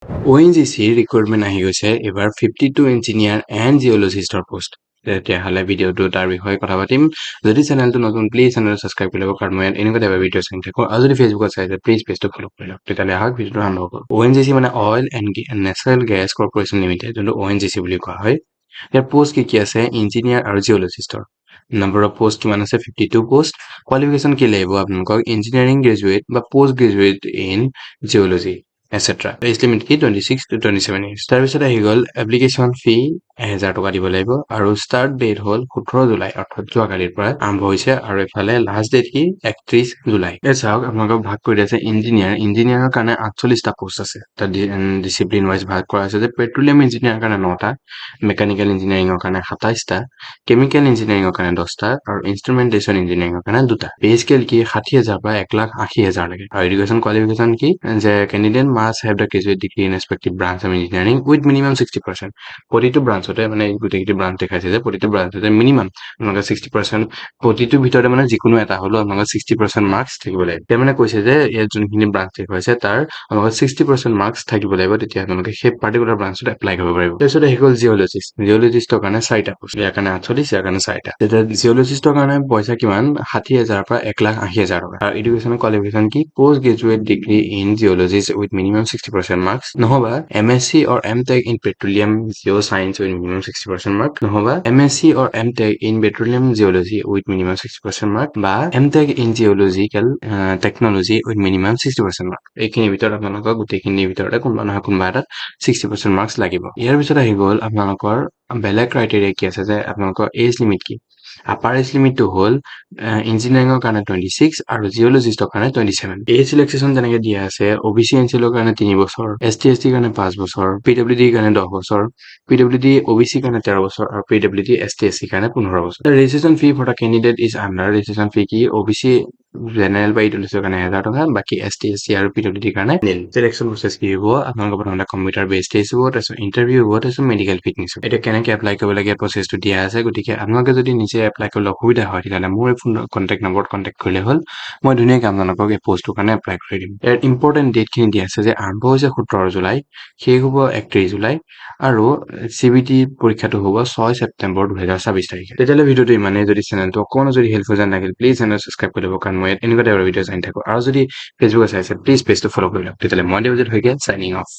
অ'এনজিচিৰ ৰিক্ৰুটমেণ্ট আহি গৈছে এইবাৰ 52 ইঞ্জিনিয়াৰ এণ্ড জিঅ'লজিষ্টৰ পোষ্ট। তেতিয়াহ'লে ভিডিঅ'টো তাৰ বিষয়ে কথা পাতিম। যদি চেনেলটো নতুন, প্লিজ চেনেলটো ছাবস্ক্ৰাইব কৰি ল'ব, কাৰণ মই ইয়াত এনেকুৱা টাইপৰ ভিডিঅ' চাই থাকোঁ। আৰু যদি ফেচবুকত চাইছে, প্লিজ পেজটো ফ'ল' কৰি লওক। তেতিয়াহ'লে আহক, ভিডিঅ'টো আৰম্ভ কৰোঁ। অ'এনজিচি মানে oil and natural gas corporation limited, যোনটো অ'এনজিচি বুলি কোৱা হয়। ইয়াৰ পোষ্ট কি কি আছে? ইঞ্জিনিয়াৰ আৰু জিঅ'লজিষ্টৰ। নম্বৰ অফ পোষ্ট কিমান আছে? 52 পোষ্ট। কোৱালিফিকেশ্যন কি লাগিব আপোনালোকক? ইঞ্জিনিয়াৰিং গ্ৰেজুৱেট বা post graduate in geology etcetera. Age limit কি? 26 to 27 years। তাৰপিছত আহি গ'ল এপ্লিকেশ্যন ফি, 1000 টকা দিব লাগিব। আৰু ষ্টাৰ্ট ডেট হ'ল 17 জুলাই, অৰ্থাৎ যোৱাকালিৰ পৰা আৰম্ভ হৈছে। আৰু এইফালে লাষ্ট ডেট কি? 31 জুলাই। এই চাওক, আপোনালোকক ভাগ কৰি দিয়া আছে। ইঞ্জিনিয়াৰৰ কাৰণে 48টা পোষ্ট আছে। তাত ডিচিপ্লিন ৱাইজ ভাগ কৰা আছে যে পেট্ৰলিয়াম ইঞ্জিনিয়াৰৰ কাৰণে নটা, মেকানিকেল ইঞ্জিনিয়াৰিঙৰ কাৰণে 27টা, কেমিকেল ইঞ্জিনিয়াৰিঙৰ কাৰণে 10টা আৰু ইনষ্ট্ৰুমেণ্টেশ্যন ইঞ্জিনিয়াৰিঙৰ কাৰণে দুটা। পে স্কেল কি? 60,000ৰ পৰা 1,80,000লৈকে। আৰু এডুকেশ্যন কোৱালিফিকেশ্যন কি যে candidate must have the graduate degree in respective branch of engineering with minimum 60%। প্ৰতিটো ব্ৰাঞ্চতে, মানে গোটেইকেইটি ব্ৰাঞ্চ দেখাইছে যে প্ৰতিটো ব্ৰাঞ্চতে মিনিমাম আপোনালোকে 60%, প্ৰতিটোৰ ভিতৰতে মানে যিকোনো এটা হ'লেও আপোনালোকৰ 60% মাৰ্কছ থাকিব লাগিব। এতিয়া মানে কৈছে যে ইয়াত যোনখিনি ব্ৰাঞ্চ দেখুৱাইছে, তাৰ আপোনালোকৰ 60% মাৰ্কছ থাকিব লাগিব, তেতিয়া আপোনালোকে সেই পাৰ্টিকুলাৰ ব্ৰাঞ্চত এপ্লাই কৰিব পাৰিব। তাৰপিছত আহি গ'ল জিঅ'লজিষ্ট। জিঅ'লজিষ্টৰ কাৰণে চাৰিটা পোষ্ট। ইয়াৰ কাৰণে 48, ইয়াৰ কাৰণে চাৰিটা। তেতিয়া জিঅ'লজিষ্টৰ কাৰণে পইচা কিমান? 60,000ৰ পৰা 1,80,000 টকা। আৰু এডুকেশ্যন কোৱালিফিকেশ্যন কি? Post graduate degree in geologist with minimum 60% marks, নহবা MSc or MTech in petroleum geo science with minimum 60% mark, নহবা MSc or MTech in petroleum geology with minimum 60% mark, বা MTech in geological technology with minimum 60% mark। এইখিনিৰ ভিতৰত আপোনালোকৰ গোটেইখিনিৰ ভিতৰতে কোনোবা নহয় কোনোবা এটাত 60% মাৰ্কছ লাগিব। ইয়াৰ পিছত আহি গ'ল আপোনালোকৰ বেলেগ ক্ৰাইটেৰিয়া কি আছে যে আপোনালোকৰ এজ লিমিট কি। আপাৰ এজ লিমিটটো হ'ল ইঞ্জিনিয়াৰিঙৰ কাৰণে 26 আৰু জিঅ'লজিষ্টৰ কাৰণে 27। এজ ৰিলেক্সেশ্যন যেনেকে দিয়া আছে, অ' বি চি, এন চি এলৰ কাৰণে 3 বছৰ, এছ টি, এছ টিৰ কাৰণে 5 বছৰ, পি ডাব্লিউ ডিৰ কাৰণে 10 বছৰ, পি ডাব্লিউ ডি, অ' বি চিৰ কাৰণে 13 বছৰ আৰু P W D, S T, S চিৰ কাৰণে 15 বছৰ। Registration fee for the candidate is under registration fee কি? অ' বি চি, জেনেৰেল বা ইডব্লিউএছৰ কাৰণে 1000 টকা, বাকী এছ টি, এছ চি আৰু পি ডাব্লিউ ডিৰ কাৰণে নিল। চিলেকশ্যন প্ৰচেছ কি হ'ব? আপোনালোকৰ প্ৰথমতে কম্পিউটাৰ বেছ টেষ্ট হ'ব, তাৰপিছত ইণ্টাৰভিউ হ'ব, তাৰপিছত মেডিকেল ফিটনেছ হ'ব। এতিয়া কেনেকে এপ্লাই কৰিব লাগে, প্ৰচেছটো দিয়া আছে। গতিকে আপোনালোকে যদি নিজে এপ্লাই কৰিবলৈ অসুবিধা হয়, তেতিয়াহ'লে মোৰ এই ফোন কণ্টেক্ট নম্বৰত কণ্টেক্ট কৰিলে হ'ল। মই ধুনীয়াকৈ আপোনালোকক এই পষ্টটোৰ কাৰণে এপ্লাই কৰি দিম। ইয়াৰ ইম্পৰ্টেণ্ট ডেটখিনি দিয়া আছে যে আৰম্ভ হৈছে 17 জুলাই, শেষ হ'ব 31 জুলাই আৰু চি বি টি পৰীক্ষাটো হ'ব 6 ছেপ্টেম্বৰ 2026 তাৰিখে। তেতিয়াহ'লে ভিডিঅ'টো ইমানেই। যদি চেনেলটো অকণো যদি হেল্পফুল যেন লাগিল, প্লিজ চেনেল ছাবস্ক্ৰাইব কৰি ল'ব, কাৰণ মই ইয়াত এনেকুৱা টাইপৰ ভিডিঅ' চাই থাকোঁ। আৰু যদি ফেচবুকত চাইছে, প্লিজ পেজটো ফ'ল' কৰি লওক। তেতিয়াহ'লে মই দেৱজিত শইকীয়া, চাইনিং অফ।